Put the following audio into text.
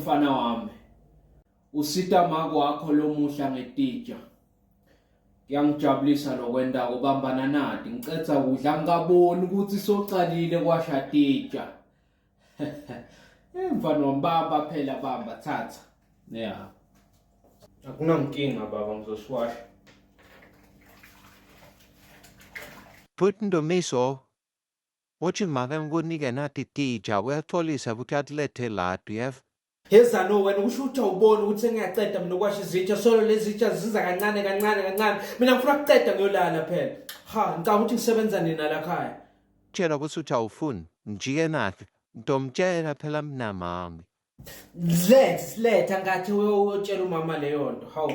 mfana wami. Usita make wakho lomuhla ngetitsha. Kuyangijabulisa lokwenta kubambana nati. Ngicedza kudla ngikaboni ukuthi socalile kwasha titsha. Eh mfana wami bamba phela bamba thatha. Yeah. Akunankinga baba ngizosiwasha. Bhuti Ndumiso, uthi make ngikunike nati titsha uyaxolisa ukuthi atilethe latu yeva. Hezano wena kusho ukuthi awuboni ukuthi sengiyaceda mina ukwasha izitsha solo lezi zitsha ziza kancane kancane kancane mina ngifuna kuceda ngiyolala phela ha ngicabanga ukuthi ngisebenza nina la khaya Tshela ukuthi uthi awufuni ngijike nathi ngitomtshela phela mina mami. Letha siletha ngathi uyotshela umama leyo nto hawu.